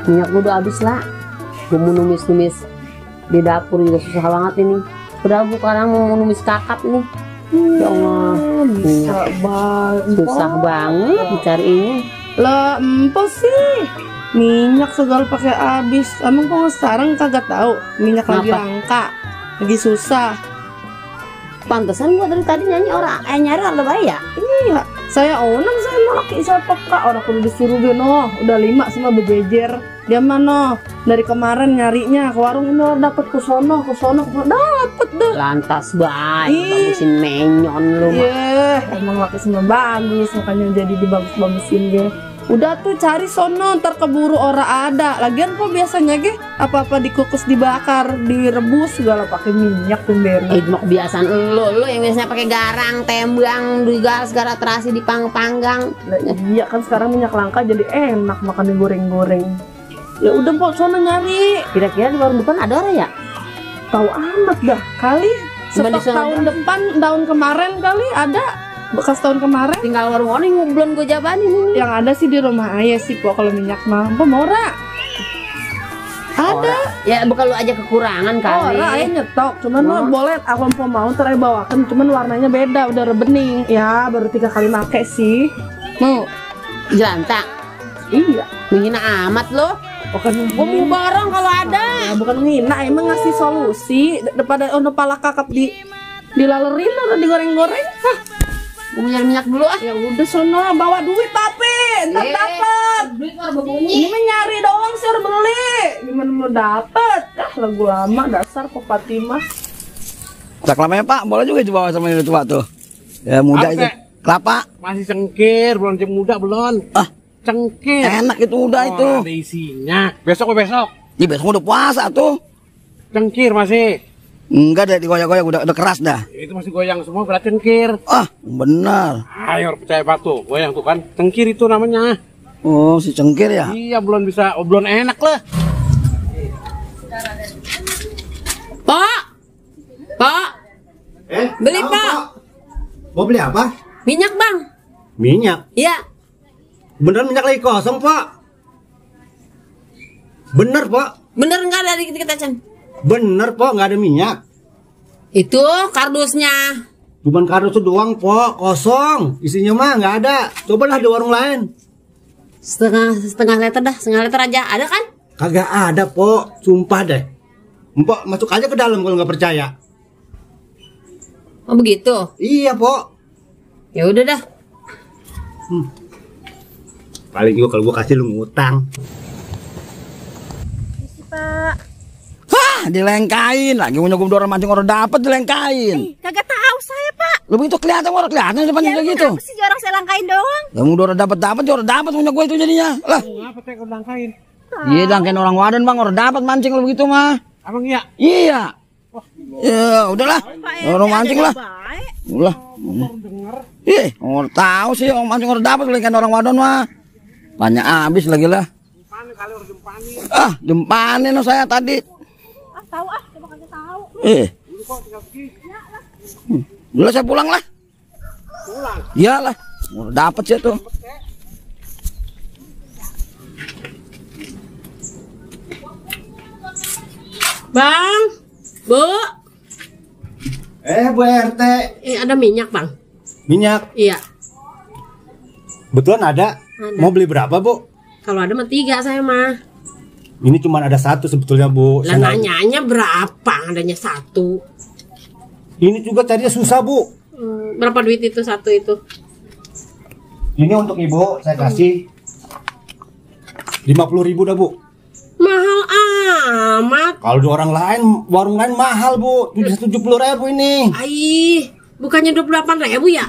Minyak gue udah habis lah. Gue mau numis-numis di dapur juga susah banget ini. Udah sekarang mau numis kakap nih. Ya Allah, susah banget dicariinnya. Lah, empo sih. Minyak segala pakai habis. Emang kok sekarang kagak tahu minyak lagi langka, lagi susah. Pantesan gua dari tadi nyanyi nyari orang baik ya. Iya, saya onang saya laki saya peka orang kudu disuruh geno. Udah 5 semua bejejer. Dia mana? Dari kemarin nyarinya ke warung ini dapet kusono dapet deh. Lantas baik, bagusin menyon lu. Iya, emang laki semua bagus makanya jadi dibagus-bagusin deh. Udah tuh cari sono, ntar keburu ora ada. Lagian kok biasanya ge apa-apa dikukus, dibakar, direbus segala pakai minyak pemberi. Itu kebiasaan lu yang biasanya pakai garang, tembang, segala terasi dipanggang. Nah, iya kan sekarang minyak langka jadi enak makan digoreng-goreng. Ya udah Pok, sono nyari. Kira-kira di warung depan ada orang ya? Tahu amat dah. Kali stok tahun depan, tahun kemarin kali ada. Bekas tahun kemarin. Tinggal warung orang belum gue jabanin ini. Yang ada sih di rumah ayah sih Pok kalau minyak mah. Mora. Ada. Ya bukan lu aja kekurangan kali. Ora ayah nyetok. Cuman mah boleh aku mau ntar ayah bawakan. Cuman warnanya beda, udah bening. Ya baru 3 kali make sih. Mau jelantah. Iya. Menghina amat lo. Bukan mau barang kalau ada. Ya, bukan menghina, emang ngasih solusi daripada pala kakap dilalerin atau digoreng-goreng. Hah. Gue nyari minyak dulu ah. Ya udah sono bawa duit tapi ntar dapet. Duit baru berbunyi. Ini nyari doang sih harus beli. Gimana mau dapet? Lagu lama dasar kok Fatimah. Tak lamanya Pak, boleh juga dibawa sama ini tua tuh. Ya muda itu. Kelapa. Masih cengkir, belum muda belum. Ah, cengkir. Enak itu udah itu. Ada isinya. Besok. Ini besok udah puasa tuh. Cengkir masih. Enggak deh, digoyak-goyak udah keras dah. Itu masih goyang semua berarti cengkir. Ah, benar. Ayo percaya batu, goyang tuh kan. Cengkir itu namanya. Oh, si cengkir ya? Iya, belum bisa, belum enak lah. Pak. Beli Pak. Mau beli apa? Minyak Bang. Minyak? Iya. Beneran minyak lagi kosong Pak? Bener Pak? Bener nggak ada dikit-dikit aja? Bener Pak, nggak ada minyak. Itu kardusnya. Cuman kardus doang Pak, kosong. Isinya mah nggak ada. Cobalah di warung lain. Setengah liter dah, setengah liter aja. Ada kan? Kagak ada Pak, sumpah deh. Mpok masuk aja ke dalam kalau nggak percaya. Oh begitu? Iya Pak. Ya udah dah. Paling juga kalau gua kasih lu ngutang. Pak. Hah, dilengkain lagi punya gue orang mancing orang dapat dilengkain. Kagak tahu saya Pak. Lu itu kelihatan depannya kayak gitu. Apa sih orang saya langkain doang? Kamu orang dapat punya gue itu jadinya. Lah. Apa teh kau langkain? Iya, langkain orang wadan Bang, orang dapat mancing lu begitu mah. Abang iya? Iya. Ya, udahlah. Orang mancing lah. Ulah. Ih, orang tahu sih orang mancing orang dapat langkain orang wadan mah. Banyak habis lagi lah. Ah, jempanin saya tadi. Tahu coba kasih tahu. Udah saya pulang lah. Pulang? Iyalah, dapat sih tuh. Bang, Bu. Bu RT. Ada minyak Bang. Minyak? Iya. Betulan ada? Mau beli berapa Bu? Kalau ada mah 3 saya mah. Ini cuma ada 1 sebetulnya Bu. Lah nanyanya berapa? Adanya 1. Ini juga carinya susah Bu. Berapa duit itu 1 itu? Ini untuk Ibu saya kasih 50.000 dah Bu. Mahal amat. Kalau di orang lain, warung lain mahal Bu. 70.000 ini. Aih, bukannya 28.000 ya?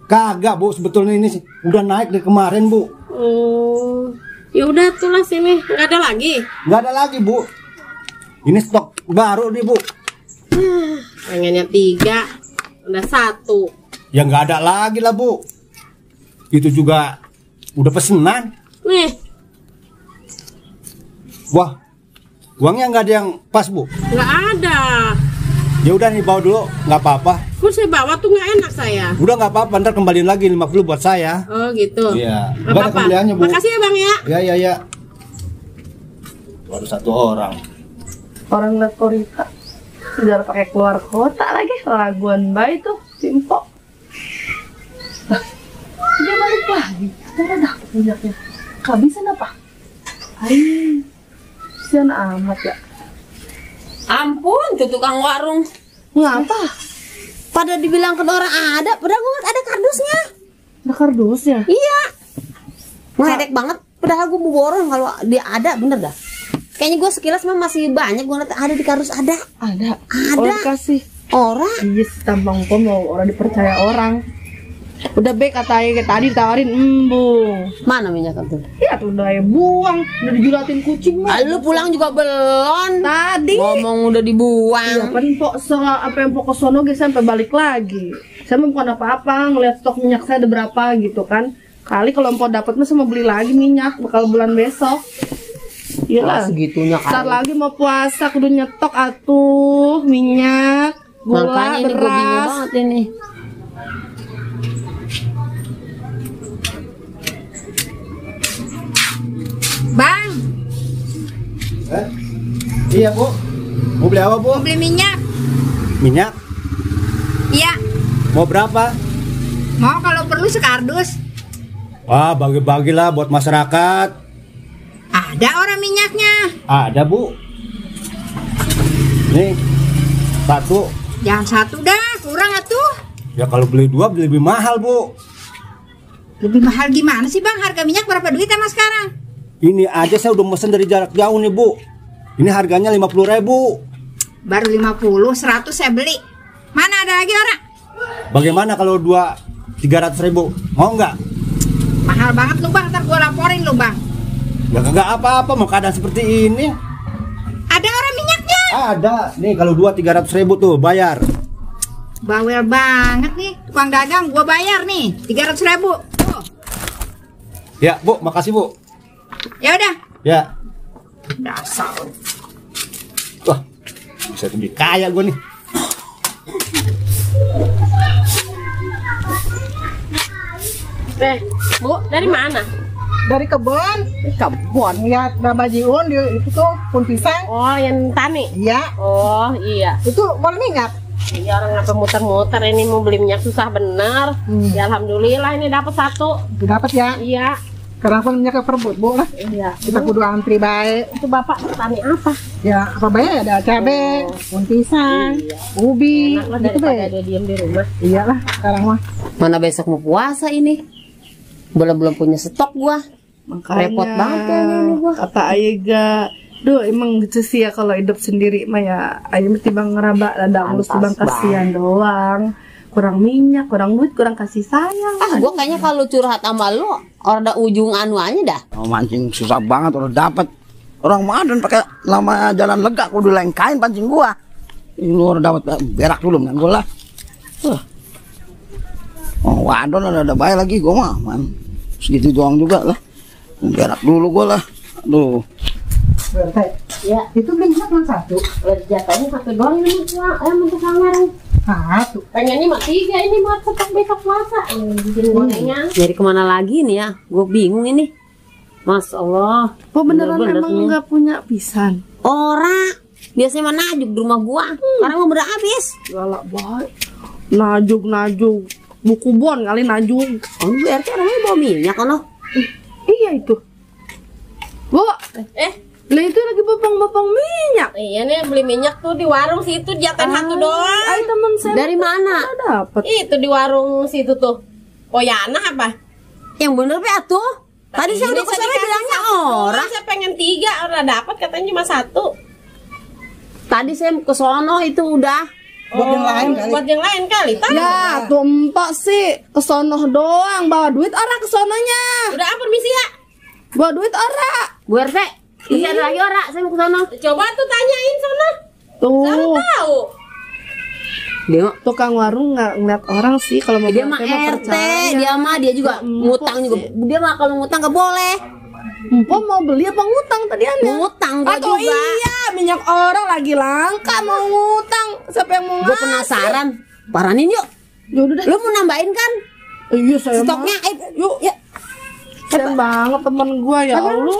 Kagak Bu, sebetulnya ini sih udah naik dari kemarin Bu. Oh, ya udah tuh sini, nggak ada lagi. Nggak ada lagi Bu. Ini stok baru nih Bu. Pengennya 3, udah 1. Ya nggak ada lagi lah Bu. Itu juga udah pesenan. Nih, Wah, uangnya nggak ada yang pas Bu. nggak ada. Ya udah nih bawa dulu, nggak apa-apa. Kok saya bawa tuh nggak enak saya. Udah nggak apa-apa, ntar kembaliin lagi 50 buat saya. Oh gitu. Iya. Nggak Nggak ada apa-apa. kembaliannya Bu. Makasih ya Bang ya. Ya. Baru 1 orang. Orang liat Korita udah pakai keluar kota lagi, laguan bayi tuh Simpo. Dia balik lagi, udah dapet minyaknya. Kehabisan apa? Aih, kasihan amat ya. Ampun, tuh tukang warung. Ngapa? Pada dibilang ke orang ada, padahal gue ada kardusnya. Ada kardusnya? Iya. Ngeledek banget, padahal gue mau borong kalau dia ada, bener dah. Kayaknya gue sekilas memang masih banyak gue ngeliat ada di kardus ada. Ada. Ada. Orang kasih. Orang. Iya, si tampang pun mau orang dipercaya orang. Udah baik katanya kayak tadi ditawarin embung. Mana minyak itu? Ya tuh udah ya buang, udah dijulatin kucing mah. Lu pulang juga belum. Tadi. Ngomong udah dibuang. Iya kan apa yang pokok sono guys sampai balik lagi. Saya mah bukan apa-apa ngeliat stok minyak saya ada berapa gitu kan. Kali kalau empok dapat mah sama beli lagi minyak bakal bulan besok. Iyalah. Segitunya Ntar kali. lagi mau puasa kudu nyetok atuh minyak, gula, Makanya ini gue bingung beras. banget ini. Bang, Iya Bu. Mau beli apa Bu? mau beli minyak? Minyak. Iya, Mau berapa? mau kalau perlu sekardus. Wah, bagi-bagilah buat masyarakat. Ada orang minyaknya. Ada Bu. Nih, 1. Jangan 1 dah, kurang atuh. Ya kalau beli 2 beli lebih mahal Bu. Lebih mahal gimana sih bang? Harga minyak berapa duit sama sekarang? Ini aja saya udah mesen dari jarak jauh nih Bu. Ini harganya 50.000. Baru 50, 100 saya beli. Mana ada lagi orang? Bagaimana kalau 300.000? Mau nggak? Mahal banget lu bang, ntar gua laporin lu bang. Ya kagak apa-apa, mau keadaan seperti ini. Ada orang minyaknya. Ada. Nih kalau 300.000 tuh bayar. Bawel banget nih, tukang dagang gua bayar nih 300.000. Tuh, Ya Bu, makasih Bu. ya udah. Ya. Dasar. Wah, bisa lebih kaya gue nih. Bu, dari mana? Dari kebun lihat babajiun di itu tuh pun pisang. Oh, yang tani. Iya, Oh, iya. itu mau minyak. Iya, orang ngapa muter-muter ini mau beli minyak susah bener. Ya alhamdulillah ini dapat 1. Dapat ya. Iya. Kenapa minyak perebut Bu lah. Iya. Kita kudu antri baik. Itu Bapak tani apa? Ya apa baik ada cabe, pun pisang, ubi, Enak lah gitu daripada deh. dia diem di rumah. Iyalah sekarang mah. Mana besok mau puasa ini? Belum punya stok gua. Repot banget ya ini gua. Kata Ayega, duh emang gitu sih ya kalau hidup sendiri mah ya Ayah mesti bang ngeraba dadang lu bang kasihan doang. Kurang minyak, kurang duit, kurang kasih sayang. Gua kayaknya kalau curhat sama lu, ada ujung anuannya dah. Mau mancing susah banget udah dapat. Orang Madon pakai lama jalan lega kudu lengkain pancing gua. Ini lu udah dapat berak dulu kan gua lah. Oh, wadon ada bayar lagi gua mah, man. Segitu doang juga lah. Berak dulu gua lah. Aduh. Berarti Ya, itu minyak cuma 1. jatahnya 1 doang ini gua. Untuk kamar. 1. Pengennya mah 3 ini buat stok besok puasa. Bikin gorengan. Jadi kemana lagi nih ya? Gue bingung ini. Masya Allah. Oh beneran Bener-bener emang nih. nggak punya pisan? Orang biasanya mah najuk di rumah gua. Sekarang mah udah habis. Galak baik. Najuk. Buku bon kali najuk. Oh, Bu RT namanya bawa minyak kan loh. Iya itu. Bu, lah itu lagi bopong minyak. Iya nih beli minyak tuh di warung situ jatahin 1 doang. Ay temen saya Dari mana? dapat. Itu di warung situ tuh. Poyana apa? Yang bener Pe atuh. Tadi saya udah kesana bilangnya orang. Saya pengen 3, udah dapat katanya cuma 1. Tadi saya ke sono itu udah. Buat yang lain kali. Buat yang lain kali. Tahu. Ya, tuh empok sih kesono doang bawa duit ora kesononya. Udah permisi ya. Bawa duit ora. Bu RT, masih ada lagi orang, saya mau ke sana. Coba tuh tanyain sana. Tuh. Tahu. Dia tukang warung nggak ngeliat orang sih kalau mau dia mah RT, dia juga ngutang juga. Dia mah kalau ngutang nggak boleh. Empok mau beli apa ngutang tadi Anda? Ngutang gua Atau juga. iya, minyak orang lagi langka mau ngutang. Siapa yang mau Gue ngasih? penasaran. Paranin yuk. Yaudah deh. Lu mau nambahin kan? Iya saya Stoknya, yuk. Ya. keren banget temen gua ya Allah.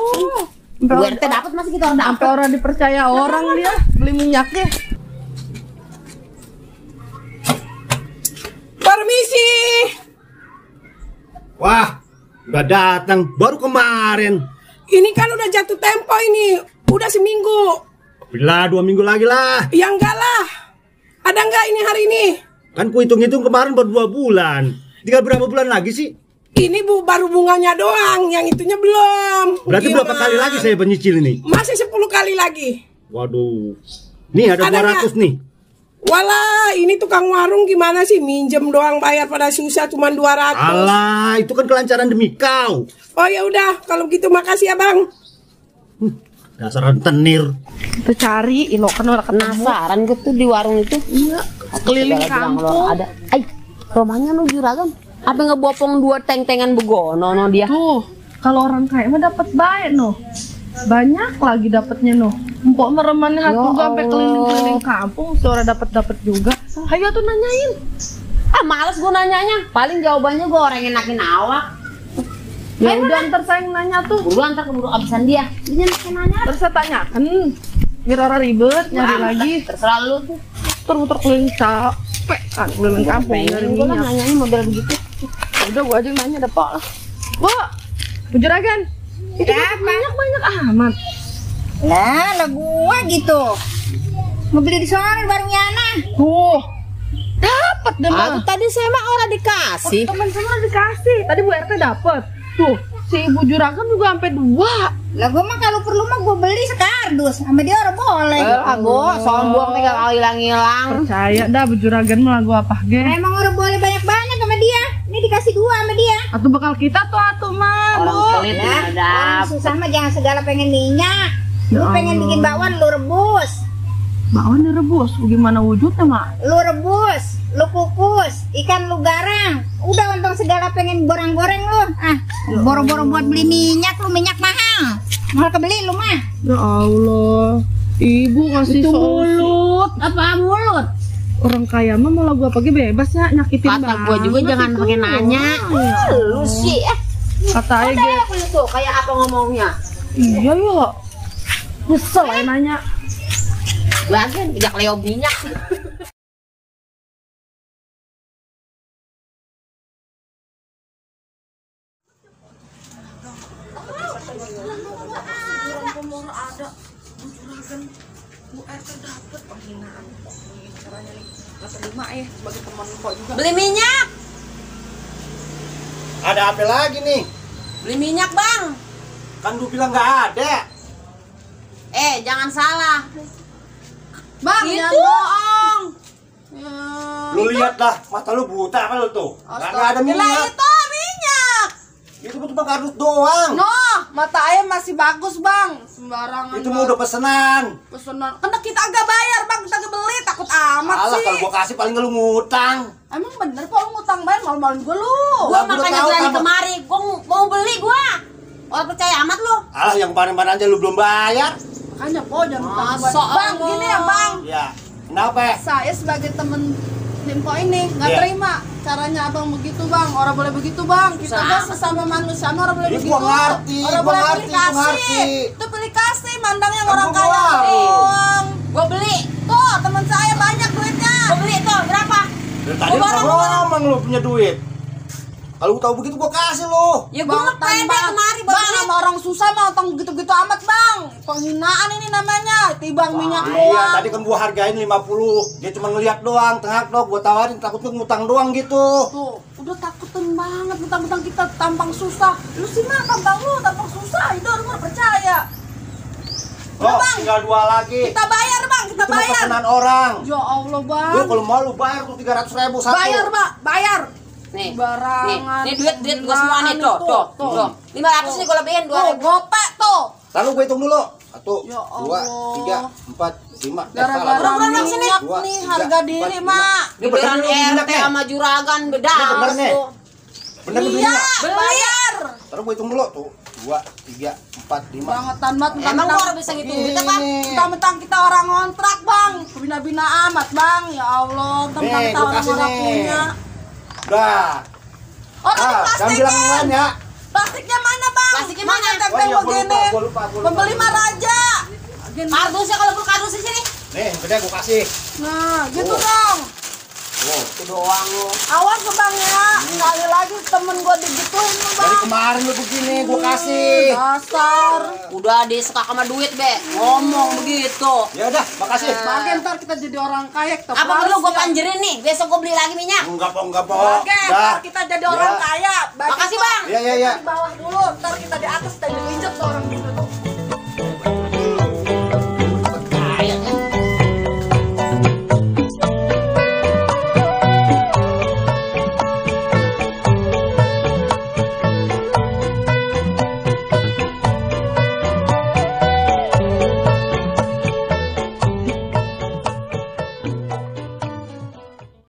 Gue RT dapat masih kita orang Sampai orang dipercaya orang dia beli minyaknya. Permisi. Wah, udah datang baru kemarin. Ini kan udah jatuh tempo ini. Udah seminggu. Bila 2 minggu lagi lah. Ya enggak lah. Ada enggak ini hari ini? Kan ku hitung-hitung kemarin baru 2 bulan. Tinggal berapa bulan lagi sih? Ini baru bunganya doang, yang itunya belum. Berarti berapa kali lagi saya penyicil ini? Masih 10 kali lagi. Waduh. Nih ada Adanya. 200 nih. Walah, ini tukang warung gimana sih? Minjem doang bayar pada susah cuma 200. Alah, itu kan kelancaran demi kau. Oh ya udah, kalau gitu makasih ya, Bang. Dasar rentenir. Kita cari, ilo kan orang ketemu. Penasaran gue tuh di warung itu. Iya, keliling kampung. Ada. Rumahnya lu juragan. Apa ngebopong 2 teng-tengan begono no dia? Tuh, kalau orang kaya mah dapat baik noh. Banyak lagi dapatnya noh. Empok meremannya hati Ya gua sampai Allah. keliling-keliling kampung, seorang dapat juga. Ayo tuh nanyain. Males gue nanyanya. Paling jawabannya gue orang yang enakin awak. Ya udah ntar saya yang nanya tuh. Buruan ntar keburu abisan dia. Dia nanya. Terus saya tanyakan, biar orang ribet nyari lagi. Terserah lu tuh. Muter-muter keliling capek kan keliling kampung nyari Gue kan minyak. nanyanya model begitu. Udah gua aja yang nanya dapet lah. Bu, Juragan, itu minyak banyak amat. Lah gua gitu. Mau beli di sana warungnya Ana. Tuh, dapat deh Aku mah. tadi saya mah orang dikasih. Teman semua dikasih. Tadi Bu RT dapat. Tuh, si Ibu Juragan juga sampai 2. Lah gua mah kalau perlu mah gua beli sekardus sama dia orang boleh. Aku sombong nih gak hilang-hilang. Percaya dah Bu Juragan mah lagu apa ge. Emang orang boleh banyak-banyak sama dia. Ini dikasih 2 sama dia. Atau bakal kita tuh mah, Bu. Orang pelit Ya, ada. orang susah mah jangan segala pengen minyak. Lu Ya pengen Allah. bikin bakwan lu rebus. Bakwan direbus, gimana wujudnya mak? Lu rebus, lu kukus, ikan lu garang. Udah untung segala pengen goreng-goreng lu. Boro-boro buat beli minyak lu, minyak mahal. Mahal kebeli lu mah. Ya Allah, Ibu ngasih Itu solusi. mulut. Apa mulut? Orang kaya mah mau lagu apa ge bebas ya, nyakitin Kata banget. gue juga jangan itu. pakai nanya. Lu sih Kata aja ge. Aku tuh kayak apa ngomongnya? Iya ya. Nyesel aja nanya. Lagian tidak leo minyak. Beli minyak. Ada apa lagi nih? Beli minyak, Bang. Kan lu bilang nggak ada. Jangan salah. Bang, Itu. jangan bohong. Lu lihat dah, mata lu buta apa lu tuh? Nggak ada minyak. Itu minyak. Itu cuma kardus doang. Noh, mata ayam masih bagus bang. Sembarangan. Itu mau udah pesenan. pesanan. Karena kita agak bayar bang, kita agak beli, takut amat Alah, sih. kalau gua kasih paling nggak lu ngutang. Emang bener kok lu ngutang bayar malu-maluin gue lu. Gua Lah, gua makanya tahu berani sama- kemari. Gua mau beli gua. Orang percaya amat lu. Alah, yang kemarin-kemarin aja lu belum bayar. Makanya kok jangan ngutang gue. Masa Bang, Allah. gini ya bang. Ya, kenapa? Saya sebagai temen Limpo ini nggak Iya. terima caranya abang begitu bang. Orang boleh begitu bang. Kita Susah. mah sesama manusia, orang boleh Ih, begitu. gua ngerti, Orang gua boleh ngerti, pilih gua kasih. ngerti. Itu pilih kasih, mandang yang Kan orang gua kaya mau. doang. Gua beli. Tuh teman saya banyak duitnya. Gua beli tuh berapa? Dari tadi lu ngomong lu punya duit. Kalau gua tahu begitu gua kasih lu. Ya gua Bang, ngepede Bang. kemari Bang, bang. sama orang susah mah utang gitu-gitu amat bang. Penghinaan ini namanya. Tibang minyak Iya, doang. tadi kan gua hargain 50. Dia cuma ngeliat doang, tengah dong gua tawarin takutnya ngutang doang gitu. Tuh, udah takutin banget mentang-mentang kita tampang susah. Lu sih mah tampang lu tampang susah. Itu orang mah percaya. Oh, Bang. tinggal 2 lagi. Kita bayar bang, kita Itu mah bayar. pesanan orang. Ya Allah bang. Lu kalau mau lu bayar tuh 300.000 satu. Bayar pak, bayar. Nih, Barangan. nih duit gua semua nih tuh. 500 nih gua lebihin Tuh, 2.000. gopek tuh. Lalu gua hitung dulu. 1, Ya 2, 3, 4, 5. Gara-gara minyak nih harga diri, Mak. Giliran RT sama juragan beda. Ini bener nih. Bener Iya, bayar. Terus gue hitung dulu tuh. 2, 3, 4, 5. Bangetan banget. Emang gua harus bisa ngitung duitnya, Bang? Mentang-mentang kita orang ngontrak, Bang. Bina-bina amat, Bang. Ya Allah, mentang-mentang kita gua kasih orang nih. punya. Udah. Oh, tadi Jangan plastiknya. bilang yang lain ya. Plastiknya mana, Bang? Plastiknya mana? Teteh iya, begini. gua lupa. Pembeli mah raja. Kardusnya kalau perlu kardus di sini. Nih, gede gue kasih. Nah, gitu dong. Oh, Itu doang lu. Awas ke Bang ya. Sekali lagi temen gua digituin lu, dari Bang. kemarin lu begini gue kasih. Dasar. Udah disekak sama duit, Be. Ngomong begitu. Ya udah, makasih. Bagian ntar kita jadi orang kaya. Kita Apa perlu gua panjerin nih? Besok gua beli lagi minyak. Enggak, Po. Bagian ntar kita jadi orang kaya. Bagian Makasih, ntar Bang. Iya. di bawah dulu. Ntar kita di atas kita diinjek tuh orang gitu.